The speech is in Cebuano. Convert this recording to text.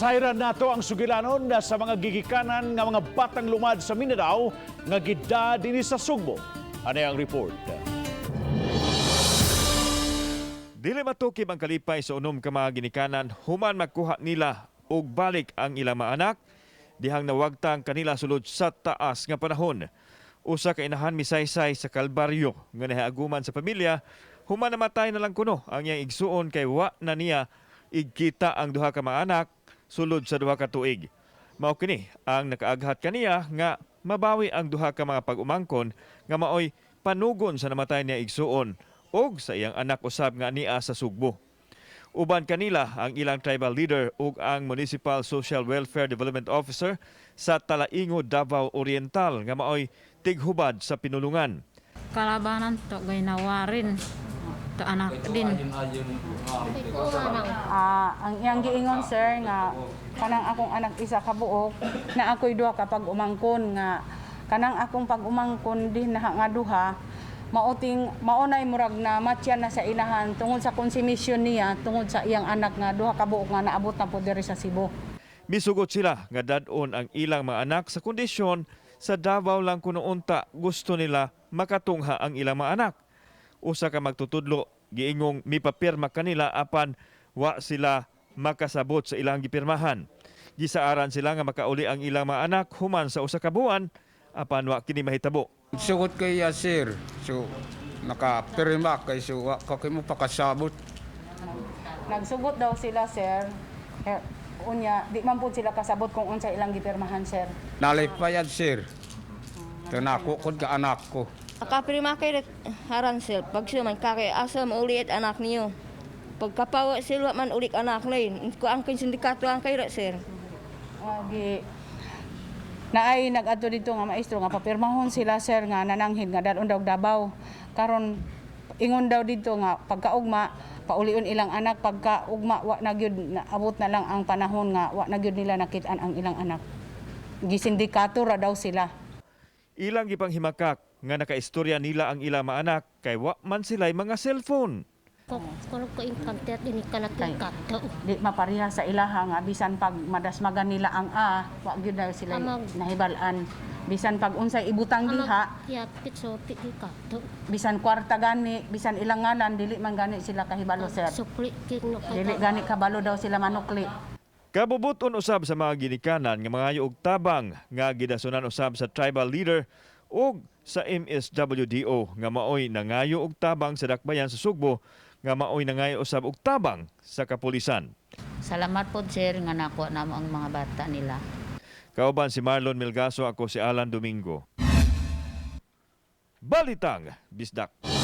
Sayran nato ang sugilanon na sa mga gigikanan nga mga batang lumad sa Mindanao nga gida dinhi sa Sugbo. Ano ang report? Dili matukib ang kalipay sa unom ka mga ginikanan human makuha nila og balik ang ilang mga anak dihang nawagtang kanila sulod sa taas nga panahon. Usa ka inahan misaysay sa kalbaryo nga nahiaguman sa pamilya human namatay na lang kuno ang iyang igsuon kay wa na niya igkita ang duha ka mga anak sulod sa 2 ka tuig. Mao kini ang nakaaghat kaniya nga mabawi ang duha ka mga pag-umangkon nga maoy panugon sa namatay niya igsuon ug sa iyang anak usab nga nia sa Sugbo. Uban kanila ang ilang tribal leader ug ang Municipal Social Welfare Development Officer sa Talaingo, Davao Oriental nga maoy tighubad sa pinulungan. Kalabanan to gay nawarin to anak din. Ah, ang iyang giingon, sir, nga kanang akong anak isa ka buok na ako'y duha ka pag-umangkon nga kanang akong pag-umangkon din na nga duha mauting maunay murag na matyan na sa inahan tungod sa konsumisyon niya tungod sa iyang anak nga duha ka buok nga naabot na po diri sa Cebu. Misugot sila nga dad-on ang ilang mga anak sa kondisyon sa Davao lang kuno unta gusto nila makatungha ang ilang mga anak. Usa ka magtutudlo giingong mipapirma kanila apan wa sila makasabot sa ilang gipirmahan. Gisaaran sila nga makauli ang ilang mga anak human sa 1 ka buwan apan wa kini mahitabo. Sugot kay ya, sir. So nakapirma kay so wa ka kay mo pakasabot. Nagsugot daw sila, sir. Eh, unya di man pud sila kasabot kung unsa ilang gipirmahan, sir. Nalipayad, sir. Tanako kod ka anak ko. Kapirma kay haran sir, pag siya man kake asa maulit anak niyo. Pagkapawa sir, wa man ulit anak lain. Ko ang kay sindikato ang kay ra, sir. Gi naay nag-adto dito nga maestro nga papirmahon sila, sir, nga nananghid nga dalon daw Davao. Karon ingon daw dito nga pagkaugma paulion ilang anak, pagkaugma wa na gyud naabot na lang ang panahon nga wa na gyud nila nakit-an ang ilang anak. Gisindikato ra daw sila. Ilang gipanghimakak nga nakaistorya nila ang ilang mga anak kay wa man sila'y mga cellphone. Ko ko ko infante at ini kana Kay. kato. Di mapareha sa ilaha nga bisan pag madasmagan nila ang a wa gyud na sila nahibal-an. Bisan pag unsay ibutang diha, Ya pitso pit kato. Bisan kwarta gani, bisan ilang ngalan, dili man gani sila kahibalo, sir. Supli king no kay Dili gani kabalo daw sila manukli. Kabubuton usab sa mga ginikanan nga mangayo og tabang nga gidasunan usab sa tribal leader ug sa MSWDO nga maoy nangayo og tabang sa dakbayan sa Sugbo nga maoy nangayo usab og tabang sa kapulisan. Salamat po, sir, nga nakuha namo ang mga bata nila. Kauban si Marlon Milgaso, ako si Alan Domingo. Balitang Bisdak.